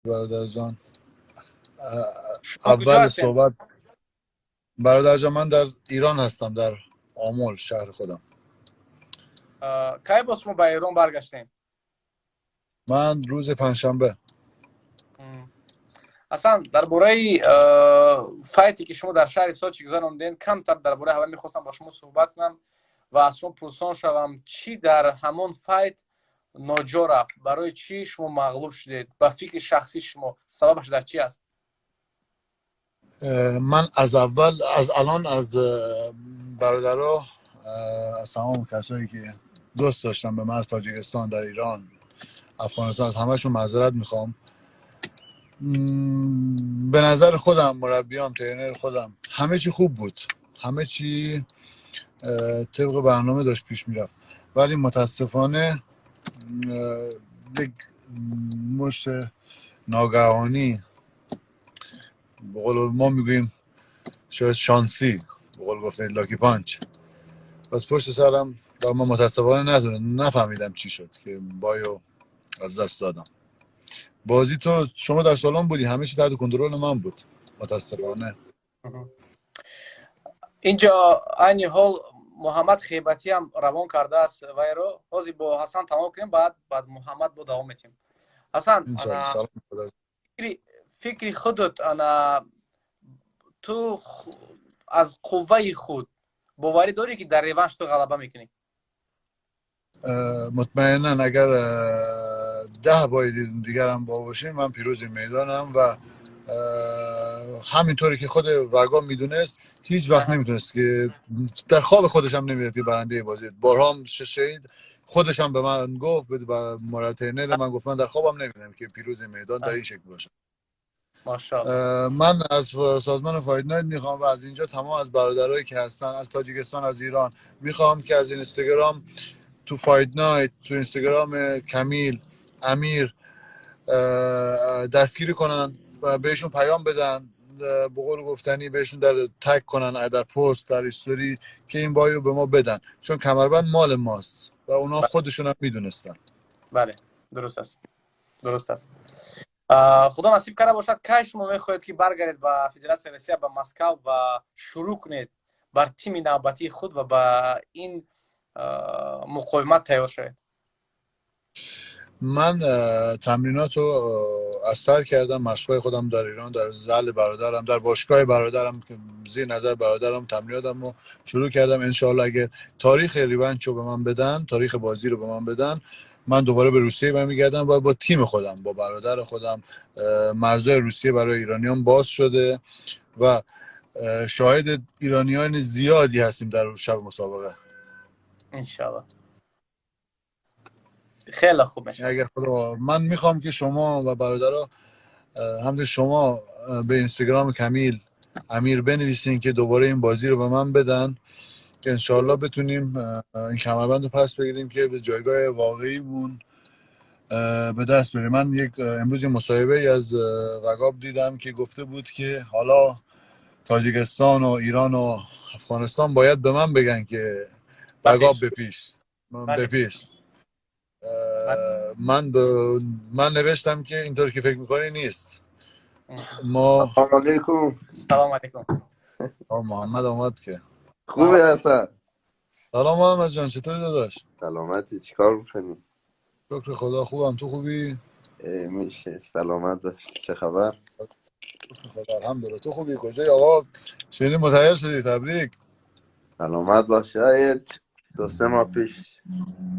برادر جان. شما کجا اول هستین؟ صحبت برادر جان، من در ایران هستم، در آمل، شهر خودم. Кай боз шумо ба Эрон баргаштем? من روز پنجشنبه. Аслан дар бораи файте, ки шумо дар шаҳри Сочи гузаронден, камтар дар бораи ҳава мехостам бо шумо суҳбат кунам ва аз шумо пурсон шавам, чӣ дар ҳамон файт ноҷо рафт, барои чӣ шумо мағлуб шудед? Ба фикри шахсии шумо сабабаш дар чӣ аст? من از اول، از الان از برادرها، از تمام کسایی که دوست داشتم به من از تاجیکستان، در ایران، افغانستان، از همشون معذرت میخوام. به نظر خودم، مربیام، trainer خودم، همه چی خوب بود، همه چی طبق برنامه داشت پیش میرفت، ولی متاسفانه یک مشت ناگهانی، به قول ما میگوییم شاید شانسی، به قول گفتن lucky punch، بس پشت سرم و من متاسفانه ندونم، نفهمیدم چی شد که bye و از دست دادم. بازی تو شما در سالن بودی، همه چی تحت کنترل من بود، متاسفانه. Инҷо айни ҳол Муҳаммад Хебатиам равон кардааст вайро. Ҳозир бо Ҳасан тамом кунем, баъд Муҳаммад бо давом метем. Ҳасан, фикри худат, ана ту аз қувваи худ боварӣ дорӣ, ки дар реванш ту ғалаба мекунӣ? مطمئنا اگر 10 بار دیگرم با باشیم، من پیروز میدانم و همینطوری که خود وگا میدونست، هیچ وقت نمیتونست که در خواب خودش هم نمیدید که برنده بازی. بارها هم شنید، خودش هم به من گفت، به مربی trainer من گفت من در خوابم نمیدونم که پیروز میدان در این شکل باشه. من از سازمان Fight Night میخوام و از اینجا تمام از برادرایی که هستن از تاجیکستان، از ایران، میخوام که از اینستاگرام تو Fight Night، تو اینستاگرام کمیل، امیر دستگیری کنن و بهشون پیام بدن، به قول گفتنی بهشون در tag کنن، در پست، در استوری، که این bye و به ما بدن، چون کمربند مال ماست و اونا خودشون هم میدونستن. بله، درست است، درست است. Худо насиб карда бошад. Кай шумо мехоҳед, ки баргардед ба Федератсияи Россия, ба Москав ва шурӯъ кунед бар тими навбатии худ ва ба ин муқовимат тайёр шавед? من تمرینات رو از سر کردم، مشقای خودم در ایران، در زل برادرم، در باشگاه برادرم که زیر نظر برادرم تمریناتم رو شروع کردم. انشاءالله اگه تاریخ revanche رو به من بدن، تاریخ بازی رو به من بدن، من دوباره به روسیه برمیگردم و با تیم خودم، با برادر خودم. مرزای روسیه برای ایرانیان باز شده و شاهد ایرانیان زیادی هستیم در شب مسابقه. انشاءالله خیلی خوب میشه. اگر خدا، من میخوام که شما و برادرها هم شما به اینستاگرام کمیل، امیر بنویسین که دوباره این بازی رو به من بدن که انشاءالله بتونیم این کمربند رو پس بگیریم که به جایگاه واقعیمون به دست بیاریم. من یک امروز یه مصاحبه ای از وگاب دیدم که گفته بود که حالا تاجیکستان و ایران و افغانستان باید به من بگن که وگاب به پیش، به پیش. من نوشتم که اینطور که فکر میکنی نیست. ما سلام علیکم. سلام علیکم. محمد آمد که خوبه حسن؟ سلام محمد جان، چطوری داداش؟ سلامتی، چیکار میکنی؟ شکر خدا خوبم، تو خوبی؟ میشه، سلامت باش، چه خبر؟ شکر خدا، الحمدلله. تو خوبی؟ کجایی آقا؟ شنیدیم مطهر شدی، تبریک. سلامت باشه. 2-3 ماه پیش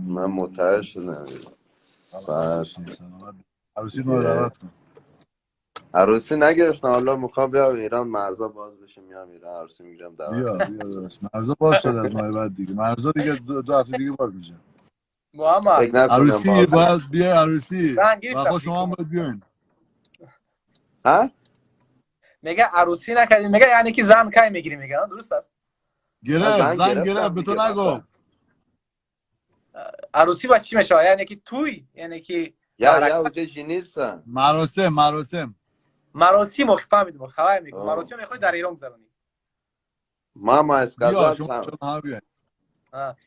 من مطهر شدم. بعد عروسی ما رو دعوت کن. عروسی نگرفتم، حالا میخوام بیام ایران، مرزا باز بشه میام ایران، عروسی میگیرم، دعوت. بیا بیا داداش، مرزا باز شده از ماه بعد دیگه، مرزا دیگه 2 هفته دیگه باز میشه. محمد عروسی باید بیا عروسی و شما هم باید بیاین. ها؟ میگه عروسی نکردیم، میگه یعنی که زن کی میگیری؟ میگه درست است. گرفت، زن گرفت، به تو نگو. عروسی با چی میشه؟ یعنی که توی یعنی که Я уже женился. مراسم، مراسم. مراسم فهمیدم، خبر میگم مراسم میخوای در ایران گذرونی. Мама сказала. شما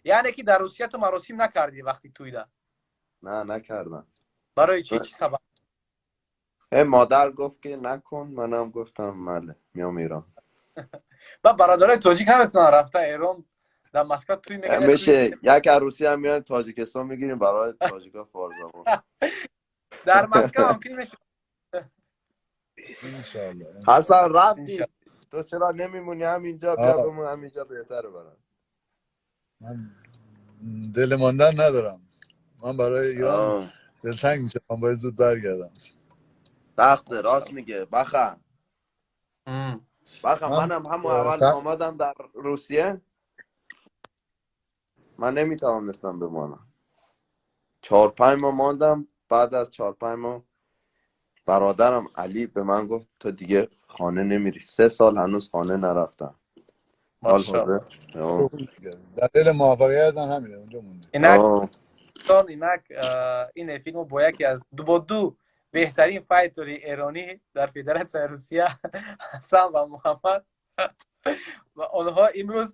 یعنی که در روسیه تو مراسم نکردی وقتی توی ده؟ نه، نکردم. برای چی؟ چی سبب؟ مادر گفت که نکن، منم گفتم بله، میام ایران. Ба бародарои тоҷик наметавонанд рафта Эрон дар Москва туй мекунанд. میشه، یک عروسی هم میایم تاجیکستان میگیریم برای تاجیکا فارزمان. Дар Москва мумкин мешавад. انشالله. حسن رفتی. انشالله. تو چرا نمیمونی همینجا؟ بیا. آه. بمون همینجا بهتره برم. من دل ماندن ندارم. من برای ایران دلتنگ میشم. من باید زود برگردم. سخته، راست میگه بخه. بخه. من منم همون اول آمدم در روسیه، من نمیتوانستم بمانم. 4-5 ماه ماندم. بعد از 4-5 ماه برادرم علی به من گفت تو دیگه خانه نمیری. 3 سال هنوز خانه نرفتم. حال ماشاءالله. حاضر آه. دلیل موفقیت هم همینه، اونجا مونده. Инак آه. дӯстон, инак ин филмо бо яке аз ду бо ду беҳтарин файтери эронӣ дар Федератсияи Русия, Ҳасан ва Муҳаммад, ва онҳо имрӯз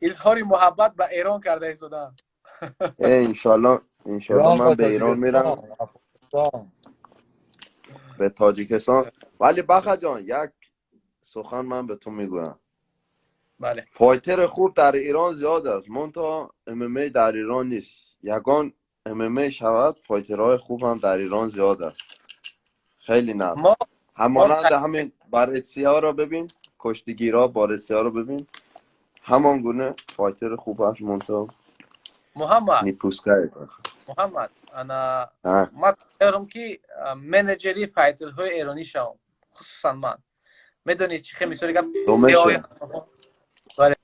изҳори муҳаббат ба Эрон карда истоданд. انشالله انشالله. ایران من و به ایران میرم. تاجیکستان، افغانستان. به تاجیکستان. ولی بخه جان، یک سخن من به تو میگویم. بله. fighter خوب در ایران زیاد است، منتها MMA در ایران نیست. یگان MMA شود، fighter های خوب هم در ایران زیاد است، خیلی نه. ما همانند همین بارتسیا را ببین، کشتیگیرا بارتسیا رو ببین، همان گونه fighter خوب هست، منتها Муҳаммад. не пускай. Муҳаммад, ана ман дорам ки менеҷери файтерҳои эронӣ шавам, хусусан ман медонӣ чӣ хел мисоли гап. تو میشه. Бале,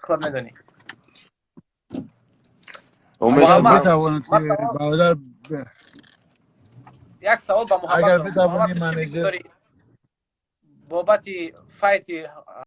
худ медонӣ. تو میشه. اگر محمد. من بتواند من که سوال برادر یک سوال به محمد اگر دارم. بتوانی محمد، تو چی فکر منیجر داری بابت fight